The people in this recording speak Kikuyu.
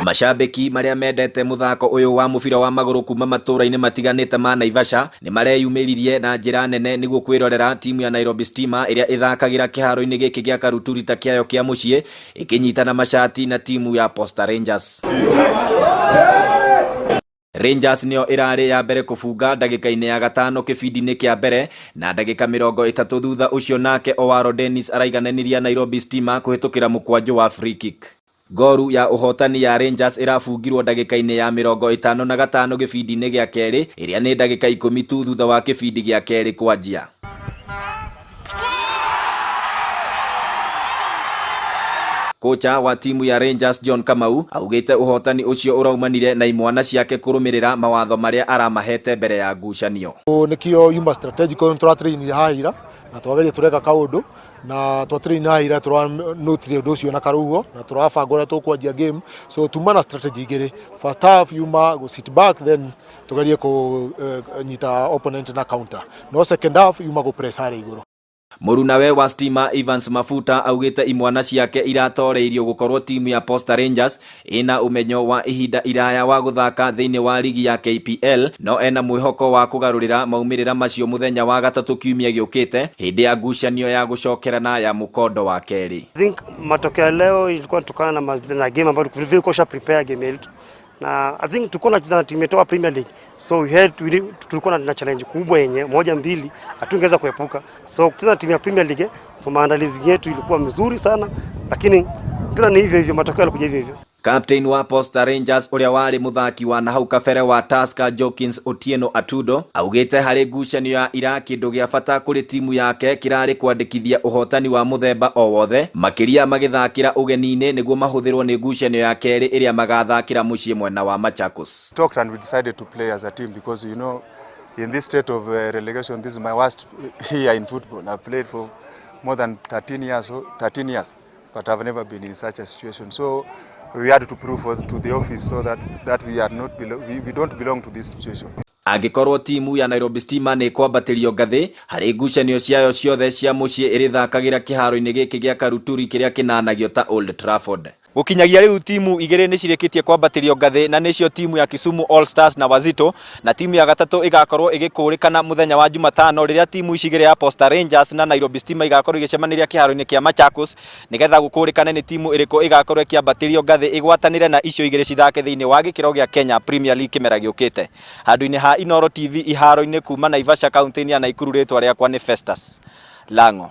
Mashabĩki marĩa mendete mũthako ũyũ wa mũbira wa magũrũ kuma matũra-inĩ matiganĩte ma Naivasha nĩ mareyumĩririe na njĩra nene nĩguo kwĩrorera timu ya Nairobi Stima ĩrĩa ĩthakagĩra kĩharo-inĩ gĩkĩ gĩa Karuturi ta kĩayo kĩa mũciĩ ĩkĩnyitana macati na timu ya Posta Rangers. Rangers nĩyo ĩrarĩ ya mbere kũbunga ndagĩka-inĩ ya gatano kĩbindi-inĩ kĩa mbere na ndagĩka 30 thutha ũcio nake Owaro Dennis araigananiria Nairobi Stima kũhĩtũkĩra mũkwanjũ wa free kick. Ngoru ya ũhotani ya Rangers ĩrabungirwo ndagĩka-inĩ ya 55 gĩbindi-inĩ gĩa kerĩ ĩrĩa nĩ ndagĩka 10 tu thutha wa kĩbindi gĩa kerĩ kwanjia. Kocha wa timu ya Rangers John Kamau augĩte ũhotani ũcio ũraumanire na imwana ciake kũrũmĩrĩra mawatho marĩa aramahete mbere ya ngucanio. Nĩkĩo yuma strategic tũratrainire haha ira na twageria tũreka kaũndũ na twatrain haha ira tũranotire ũndũ ũcio na karũhuho na tũrabanga ũrĩa tũkwanjia game, so tuma na strategy igĩrĩ. First half yuma go sit back, then tugerie kũnyita opponent na counter, no second half yuma go press harĩa igũrũ. Mũrunawe wa Stima Evans Mafuta augĩte imwana ciake iratoreirio gũkorwo timu ya Posta Rangers ĩna ũmenyo wa ihinda iraya wa gũthaka thĩinĩ wa ligi ya KPL, no ena mwĩhoko wa kũgarũrĩra maumĩrĩra macio mũthenya wa gatatũ kiumia gĩũkĩte hĩndĩ ya ngucanio ya gũcokerana ya mũkondo wa kerĩ. I think matokeo leo ilikuwa kutokana na game ambayo tulikuwa prepare game yetu, na I think tulikuwa tunacheza na timu imetoka Premier League, so we had we, tulikuwa na challenge kubwa yenye moja mbili hatungeweza kuepuka. So kucheza na timu ya Premier League, so maandalizi yetu ilikuwa mzuri sana, lakini mpira ni hivyo hivyo, matokeo yalikuja hivyo hivyo. Captain wa Posta Rangers ũrĩa warĩ mũthaki wa nahau kabere wa Tusker Jokins Otieno Atudo augĩte harĩ ngucanio ya ira kĩndũ gĩa bata kũrĩ timu yake kĩrarĩ kwandĩkithia ũhotani wa mũthemba o wothe, makĩria magĩthakĩra ũgeni-inĩ nĩguo mahũthĩrwo nĩ ngucanio ya kerĩ ĩrĩa magathakĩra mũciĩ mwena wa Machakos. Talked and we decided to play as a team because in this state of relegation, this is my worst year in football. I've played for more than 13 years, 13 years, but I've never been in such a situation. So we had to prove to the office so that we are not belo we don't belong to this situation. Angĩkorwo timu ya Nairobi Stima nĩ kwambatĩrio ngathĩ harĩ ngucanio ciayo ciothe cia mũciĩ ĩrĩthakagĩra kĩharo-inĩ gĩkĩ gĩa Karuturi kĩrĩa kĩnanagio ta Old Trafford. Gũkinyagia rĩu timu igĩrĩ nĩ cirĩkĩtie kwambatĩrio ngathĩ, na nĩcio timu ya Kisumu All Stars na Wazito, na timu ya gatatũ ĩgakorwo ĩgĩkũrĩkana mũthenya wa Jumatano rĩrĩa timu ici igĩrĩ ya Posta Rangers na Nairobi Stima igakorwo igĩcemanĩria kĩharo-inĩ kĩa Machakos nĩgetha gũkũrĩkane nĩ timu ĩrĩkũ ĩgakorwo ĩkĩambatĩrio ngathĩ ĩgwatanĩre na icio igĩrĩ cithake thĩinĩ wa gĩkĩro gĩa Kenya Premier League kĩmera gĩũkĩte. Handũ-inĩ ha Inooro TV iharo-inĩ kuma Naivasha kaunti-inĩ ya Nakuru, rĩtwa rĩakwa nĩ Festus Lango.